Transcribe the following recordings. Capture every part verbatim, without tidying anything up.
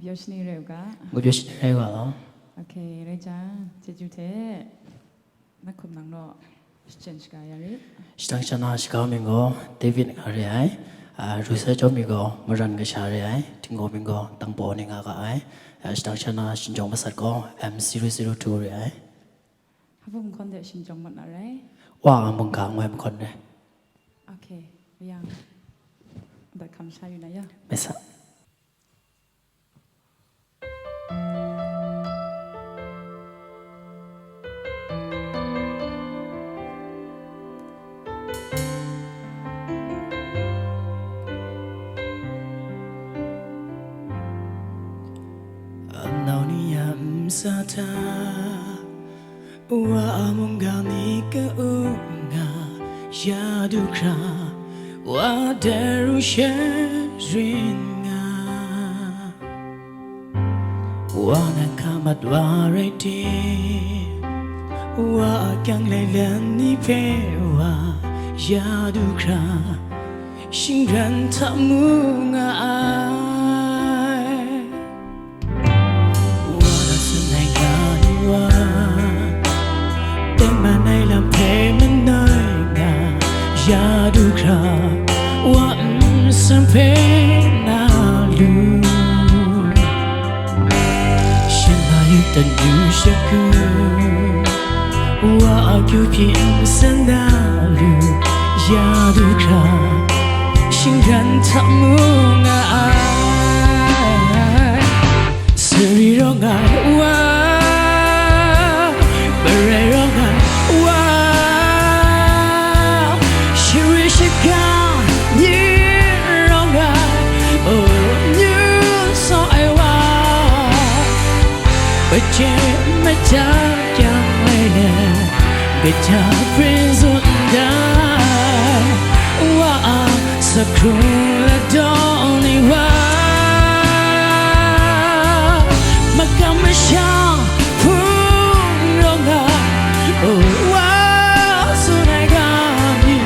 Ngwipyaw shani rai u ga. Ngwipyaw shani rai u ga law. Ok, rai jang, chyeju hte, na hkum nang naw shachyen shaga ya rit. Shadang sha na shaga mying gaw David nga re ai, a, ru sai chyawm mying gaw Maran kasha re ai, htinggaw mying gaw Tangpaw ni nga ga ai, a, shadang sha na shingjawng masat gaw M zero zero two re ai. Hpa mung hkawn de shingjawng mat na rai? Wa a mungga ngoi mahkawn re. Ok, yang, dat hkam sha yu na ya. Mesa. Anau ni ya nsa hta, wa a mungga ni ka-um nga, ya du hkra, wa dai ru sharin nga. Wa nan hka mat wa rai tim, wa a kyang lailen ni hpe wa ya du hkra, shingran hta mu nga ai. Wa na tsun ai ga ni wa, tengman ai lam hpe manoi nga, ya du hkra, wa nsen hpe na lu. Shin na yu dan yu shagu, wa a kyu hpyi nsen na lu, ya du hkra, shingran hta mu nga ai. Sari rawng ai wa, marai rawng ai wa, shari shaga ni rawng ai, o, nyu sa ai wa, maje maja kyang ai le, kaja prin zun dai wa a, sa hkrung la dawng ni wa, makam masham hpung rawng ai, o, wa tsun ai ga ni,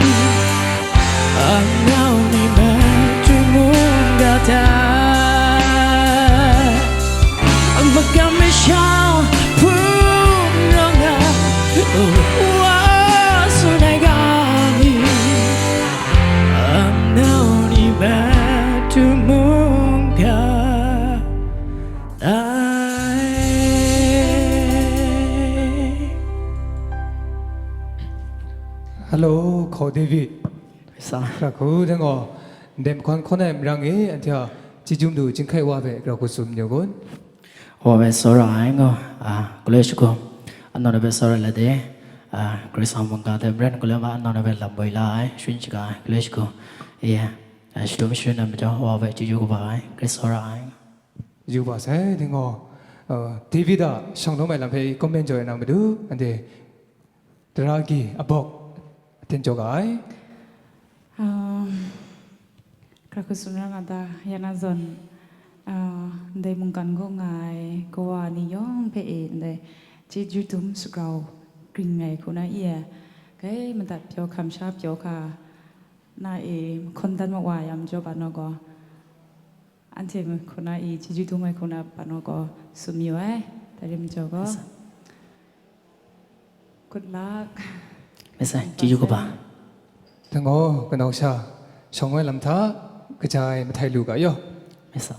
amrau ni matu mung ga tai, makam masham hpung rawng ai, o, wa tsun ai ga ni, amrau ni matu mung ga tai. Hello, Hkaw David. Sa. Hkra hku dang gaw, ndai mahkawn hkawn ai marang e, anhte a chyeju madu Chyinghkai Wa hpe hkra hku tsun yu kun. Wa hpe tsawra ai ngaw, a, galoi shagu, anau hpe tsawra let e, a, Karai Kasang mungga hte maren galoi ma anau hpe lam woi la ai, sharin shaga ai, galoi shagu, e, a, shadum sharin ai majaw, wa hpe chyeju kaba ai, Karai tsawra ai. Yu wa sai, ding gaw, a, David a shang lawm ai lam hpe comment jaw ai na matu, anhte Tara agyi abawk aten jaw ga ai. Um, hkra hku tsun ra nga ta, ya na zawn, uh, ndai mungkan kaw nga ai kawa ni yawng hpe e ndai chyeju dum sagrau gring ai hku na i e, kai madat pyaw hkam sha pyaw hka na e, hkawn dan ma wa ya majaw, ba naw gaw, anhte hku na i chyeju dum ai hku na, ba naw gaw, tsun yu ai, dai rim jaw gaw. Yes, sir. Good luck. Yes, sir. Chyeju kaba. Dang gaw, kanau sha, shawng ai lam hta, kaja ai mahtai lu ga yaw. Yes, sir.